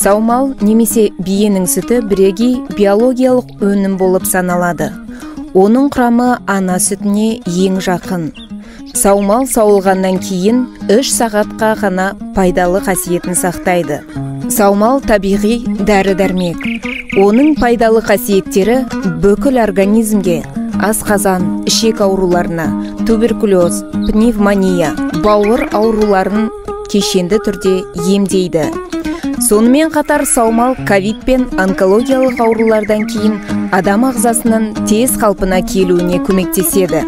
Саумал немесе биенің сүті бірегей биологиялық өнім болып саналады. Оның құрамы ана сүтіне ең жақын. Саумал сауылғаннан кейін 3 сағатқа ғана пайдалы қасиетін сақтайды. Саумал табиғи дәрі-дәрмек. Оның пайдалы қасиеттері бүкіл организмге, асқазан, ішек ауруларына, туберкулез, пневмония, бауыр ауруларын кешенді түрде емдейді. Сонымен қатар саумал ковид пен онкологиялық аурулардан кейін адам ағзасының тез қалпына келуіне көмектеседі.